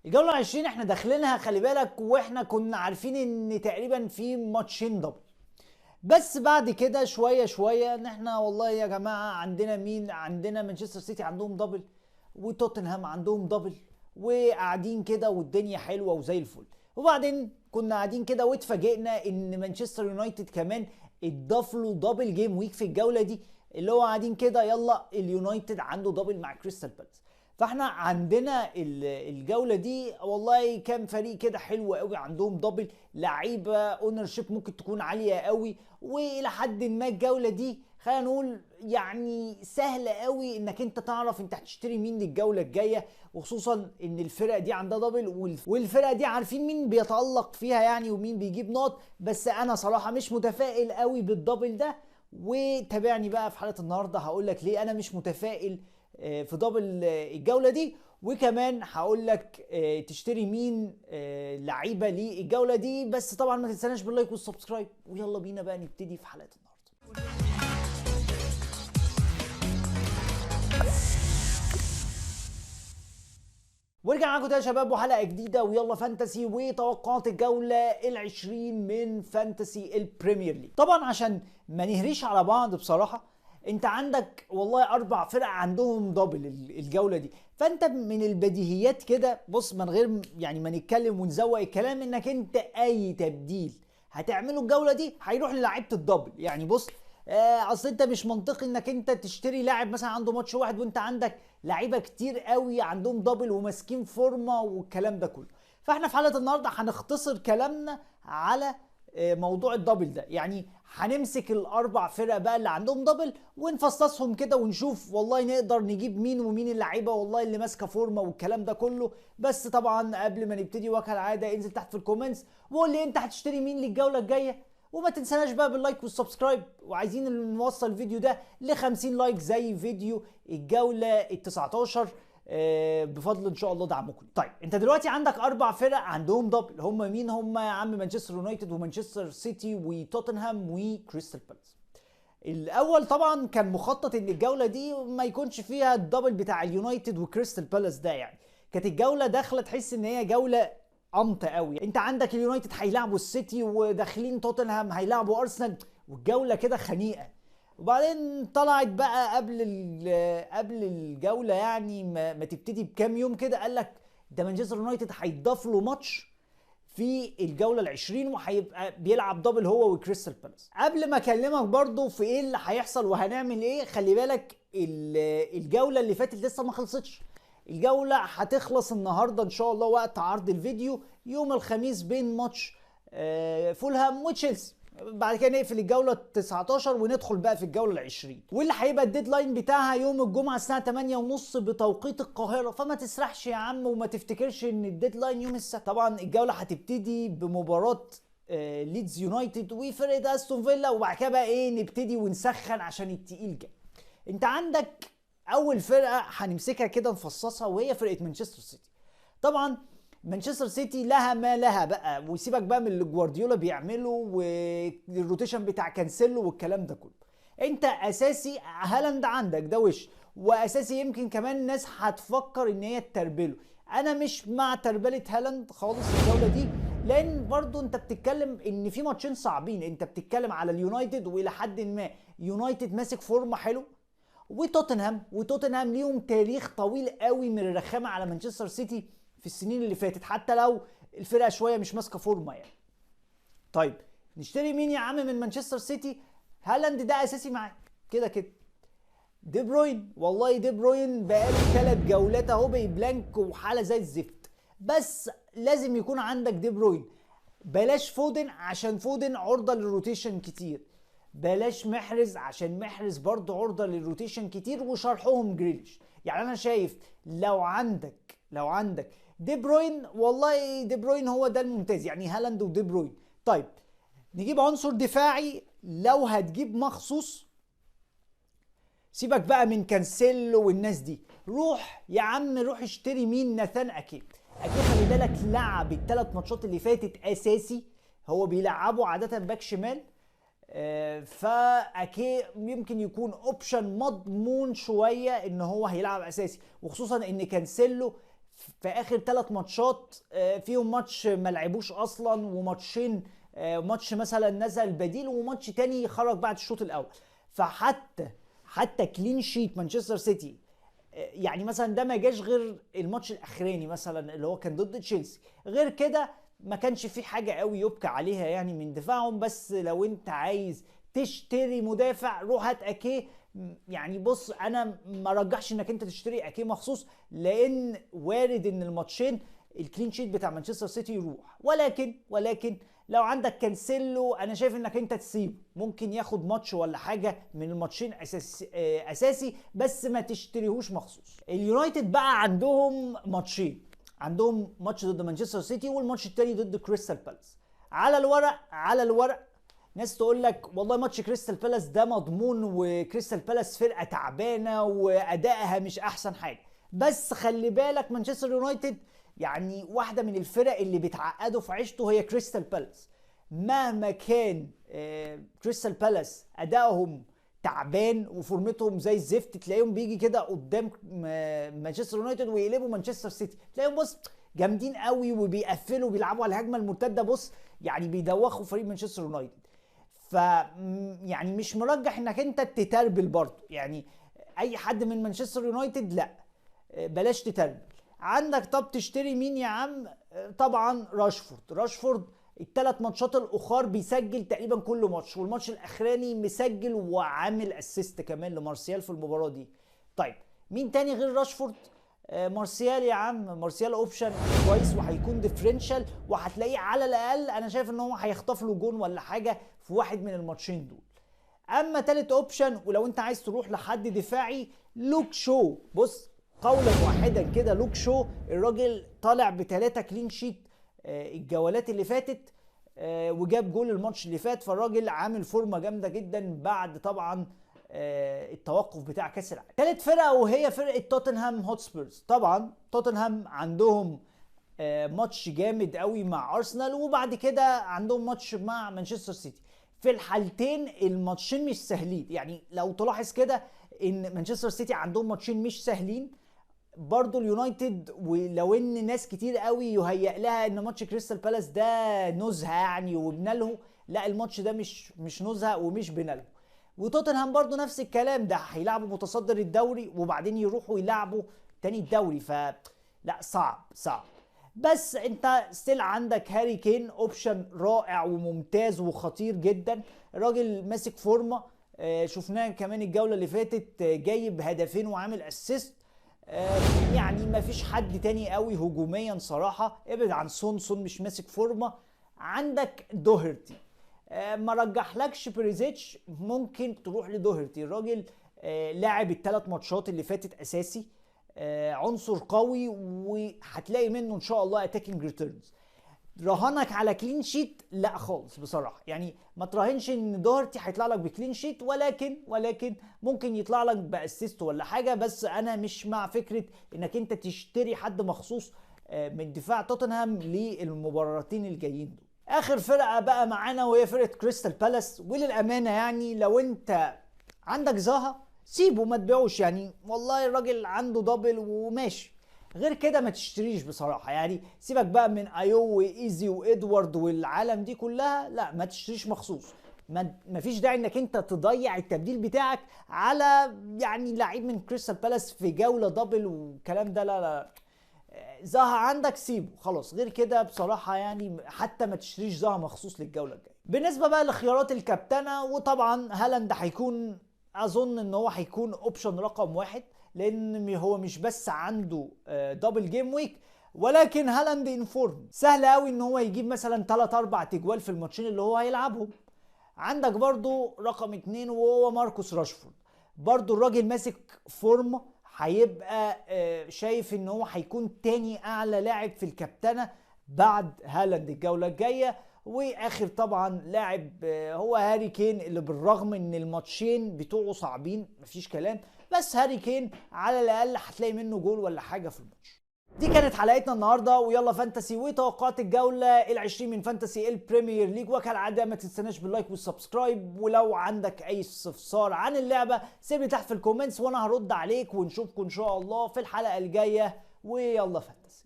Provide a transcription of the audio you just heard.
الجولة 20 احنا داخلينها، خلي بالك، واحنا كنا عارفين ان تقريبا في ماتشين double، بس بعد كده شوية شوية ان احنا والله يا جماعة عندنا مين؟ عندنا مانشستر سيتي عندهم double، وتوتنهام عندهم double، وقاعدين كده والدنيا حلوة وزي الفل. وبعدين كنا قاعدين كده واتفاجئنا ان مانشستر يونايتد كمان اتضاف له double game week في الجولة دي، اللي هو قاعدين كده يلا اليونايتد عنده double مع كريستال بالاس. فاحنا عندنا الجولة دي والله كام فريق كده حلو قوي عندهم double، لعيبة ownership ممكن تكون عالية قوي، والى حد ما الجولة دي خلينا نقول يعني سهل قوي انك انت تعرف انت هتشتري مين للجوله الجاية، وخصوصا ان الفرق دي عندها double والفرقة دي عارفين مين بيتالق فيها يعني ومين بيجيب نقط. بس انا صراحة مش متفائل قوي بال double ده، وتابعني بقى في حلقة النهارده هقول لك ليه انا مش متفائل في double الجولة دي، وكمان هقول لك تشتري مين لعيبة للجوله دي. بس طبعا ما تنساناش بال like وال subscribe، ويلا بينا بقى نبتدي في حلقة النهارده. ورجع معاكم تاني يا شباب وحلقه جديدة ويلا fantasy وتوقعات الجولة ال20 من fantasy البريمير ليج. طبعا عشان ما نهريش على بعض بصراحة، انت عندك والله 4 فرق عندهم double الجولة دي، فانت من البديهيات كده بص من غير يعني ما نتكلم ونزوق الكلام، انك انت اي تبديل هتعمله الجولة دي هيروح للاعيبه ال double. يعني بص اصل انت مش منطقي انك انت تشتري لاعب مثلا عنده ماتش واحد وانت عندك لعيبة كتير قوي عندهم double وماسكين فورمه والكلام ده كله. فاحنا في حلقة النهارده هنختصر كلامنا على موضوع ال double ده، يعني هنمسك ال4 فرق بقى اللي عندهم double ونفصصهم كده ونشوف والله نقدر نجيب مين ومين اللعيبة والله اللي ماسكه فورمه والكلام ده كله. بس طبعا قبل ما نبتدي وكالعادة انزل تحت في ال comments وقول لي انت هتشتري مين للجوله الجاية، وما تنساناش بقى بال like وال subscribe، وعايزين نوصل الفيديو ده ل 50 like زي فيديو الجولة ال 19 بفضل ان شاء الله دعمكم. طيب انت دلوقتي عندك 4 فرق عندهم double، هم مين؟ هم يا عم مانشستر يونايتد ومانشستر سيتي وتوتنهام وكريستال بالاس. الاول طبعا كان مخطط ان الجولة دي ما يكونش فيها ال double بتاع اليونايتد وكريستال بالاس ده، يعني كانت الجولة داخله تحس ان هي جولة قمطه قوي. انت عندك اليونايتد هيلعبوا السيتي وداخلين توتنهام هيلعبوا ارسنال، والجوله كده خنيقه. وبعدين طلعت بقى قبل الجولة يعني ما تبتدي بكام يوم كده، قال لك ده مانشستر يونايتد هيتضاف له ماتش في الجولة ال20 وهيبقى بيلعب double هو وكريستال بالاس. قبل ما اكلمك برضو في ايه اللي هيحصل وهنعمل ايه، خلي بالك الجولة اللي فاتت لسه ما خلصتش. الجولة هتخلص النهارده ان شاء الله وقت عرض الفيديو يوم الخميس بين ماتش فولهام وتشيلسي. بعد كده نقفل الجولة 19 وندخل بقى في الجولة ال20، واللي هيبقى ال deadline بتاعها يوم الجمعة الساعة 8:30 بتوقيت القاهرة. فما تسرحش يا عم وما تفتكرش ان ال deadline يوم السبت. طبعا الجولة هتبتدي بمباراة ليدز يونايتد وفرقه استون فيلا، وبعد كده بقى ايه نبتدي ونسخن عشان التقيل جاي. انت عندك اول فرقه هنمسكها كده نفصصها وهي فرقه مانشستر سيتي. طبعا مانشستر سيتي لها ما لها بقى، وسيبك بقى من اللي جوارديولا بيعمله وال rotation بتاع كانسيلو والكلام ده كله. انت اساسي هالاند عندك ده وش، واساسي يمكن كمان ناس هتفكر ان هي تتربله. انا مش مع تربله هالاند خالص الجولة دي، لان برضو انت بتتكلم ان في ماتشين صعبين. انت بتتكلم على اليونايتد، والى حد ما يونايتد ماسك فورمه حلو، وتوتنهام ليهم تاريخ طويل قوي من الرخامه على مانشستر سيتي في السنين اللي فاتت، حتى لو الفرقة شوية مش ماسكه فورمه يعني. طيب نشتري مين يا عم من مانشستر سيتي؟ هالاند ده اساسي معاك كده كده. دي بروين، والله دي بروين بقاله 3 جولات اهو بي blank وحاله زي الزفت، بس لازم يكون عندك دي بروين. بلاش فودن عشان فودن عرضه لل rotation كتير، بلاش محرز عشان محرز برضه عرضه لل rotation كتير، وشرحهم جريليش. يعني انا شايف لو عندك دي بروين، والله دي بروين هو ده الممتاز، يعني هالاند ودي بروين. طيب نجيب عنصر دفاعي لو هتجيب مخصوص، سيبك بقى من كانسيلو والناس دي، روح يا عم روح اشتري مين؟ ناثان اكي. اكي خلي بالك لعب ال3 ماتشات اللي فاتت اساسي، هو بيلعبه عادة باك شمال، فاكي يمكن يكون option مضمون شوية ان هو هيلعب اساسي، وخصوصا ان كانسيلو في اخر 3 ماتشات فيهم ماتش ما لعبوش اصلا، وماتشين ماتش مثلا نزل بديل، وماتش تاني خرج بعد الشوط الاول. فحتى clean sheet مانشستر سيتي يعني مثلا ده ما جاش غير الماتش الاخراني مثلا اللي هو كان ضد تشيلسي، غير كده ما كانش في حاجة قوي يبكى عليها يعني من دفاعهم. بس لو انت عايز تشتري مدافع روح هات اكيه. يعني بص انا ما رجحش انك انت تشتري اكيه مخصوص، لان وارد ان الماتشين ال clean sheet بتاع مانشستر سيتي يروح، ولكن لو عندك كانسيلو انا شايف انك انت تسيبه، ممكن ياخد ماتش ولا حاجة من الماتشين اساسي، بس ما تشتريهوش مخصوص. اليونايتد بقى عندهم ماتشين، عندهم ماتش ضد مانشستر سيتي والماتش التاني ضد كريستال بالاس. على الورق ناس تقول لك والله ماتش كريستال بالاس ده مضمون، وكريستال بالاس فرقه تعبانة وادائها مش احسن حاجة، بس خلي بالك مانشستر يونايتد يعني واحدة من الفرق اللي بتعقده في عيشته هي كريستال بالاس. مهما كان كريستال بالاس ادائهم تعبان وفورمتهم زي الزفت، تلاقيهم بيجي كده قدام مانشستر يونايتد ويقلبوا مانشستر سيتي، تلاقيهم بص جامدين قوي وبيقفلوا بيلعبوا على الهجمة المرتدة، بص يعني بيدوخوا فريق مانشستر يونايتد. ف يعني مش مرجح انك انت تتربل برضه، يعني اي حد من مانشستر يونايتد لا بلاش تتربل. عندك طب تشتري مين يا عم؟ طبعا راشفورد الثلاث ماتشات الاخر بيسجل تقريبا كل ماتش، والماتش الاخراني مسجل وعامل assist كمان لمارسيال في المباراة دي. طيب مين تاني غير راشفورد؟ مارسيال يا عم، مارسيال option كويس وهيكون differential، وهتلاقيه على الاقل انا شايف ان هو هيخطف له جون ولا حاجة في واحد من الماتشين دول. اما تالت option ولو انت عايز تروح لحد دفاعي، لوك شو. بص قولا واحدا كده، لوك شو الراجل طالع ب3 clean sheet الجولات اللي فاتت، وجاب جول الماتش اللي فات، فالراجل عامل فورمه جامدة جدا بعد طبعا التوقف بتاع كاس العالم. ثالث فرقه وهي فرقه توتنهام هوتسبيرز. طبعا توتنهام عندهم ماتش جامد قوي مع ارسنال، وبعد كده عندهم ماتش مع مانشستر سيتي. في الحالتين الماتشين مش سهلين، يعني لو تلاحظ كده ان مانشستر سيتي عندهم ماتشين مش سهلين، برضو اليونايتد ولو ان ناس كتير قوي يهيأ لها ان ماتش كريستال بالاس ده نزهه يعني وبناله، لا الماتش ده مش نزهه ومش بناله. وتوتنهام برضو نفس الكلام، ده هيلعبوا متصدر الدوري وبعدين يروحوا يلعبوا تاني الدوري، ف لا صعب. بس انت still عندك هاري كين option رائع وممتاز وخطير جدا، الراجل ماسك فورمه، شفناه كمان الجولة اللي فاتت جايب هدفين وعامل assist. يعني ما فيش حد تاني قوي هجوميا صراحة، ابعد عن سون مش ماسك فورمه. عندك دوهرتي، ما رجحلكش بريزيتش، ممكن تروح لدوهرتي، الراجل لاعب الثلاث ماتشات اللي فاتت اساسي، عنصر قوي وهتلاقي منه ان شاء الله attacking returns. رهانك على clean sheet لا خالص بصراحة، يعني ما تراهنش ان دوهرتي هيطلع لك ب clean sheet، ولكن ممكن يطلع لك ب assist ولا حاجة. بس انا مش مع فكرة انك انت تشتري حد مخصوص من دفاع توتنهام للمباراتين الجايين دول. اخر فرقه بقى معانا وهي فرقه كريستال بالاس، وللامانة يعني لو انت عندك زاها سيبه ما تبيعوش، يعني والله الراجل عنده double وماشي، غير كده ما تشتريش بصراحة. يعني سيبك بقى من ايو وايزي وادوارد والعالم دي كلها، لا ما تشتريش مخصوص، ما فيش داعي انك انت تضيع التبديل بتاعك على يعني لعيب من كريستال بالاس في جولة double والكلام ده، لا لا زاها عندك سيبه خلاص، غير كده بصراحة يعني حتى ما تشتريش زاها مخصوص للجوله الجاية. بالنسبة بقى لخيارات الكابتنه، وطبعا هالاند هيكون اظن ان هو هيكون option رقم 1، لان هو مش بس عنده double game week، ولكن هالاند in form سهل قوي ان هو يجيب مثلا 3-4 تجوال في الماتشين اللي هو هيلعبهم. عندك برضو رقم 2 وهو ماركوس راشفورد، برضو الراجل ماسك form، هيبقى شايف ان هو هيكون تاني اعلى لاعب في الكابتنه بعد هالاند الجولة الجاية. واخر طبعا لاعب هو هاري كين، اللي بالرغم ان الماتشين بتوعه صعبين مفيش كلام، بس هاري كين على الاقل هتلاقي منه جول ولا حاجة في الماتش. دي كانت حلقتنا النهارده ويلا fantasy وتوقعات الجولة ال20 من fantasy البريمير ليج، وكالعادة ما تنساناش بال like وال subscribe، ولو عندك اي استفسار عن اللعبة سيب لي تحت في ال comments وانا هرد عليك، ونشوفكم ان شاء الله في الحلقة الجاية، ويلا fantasy.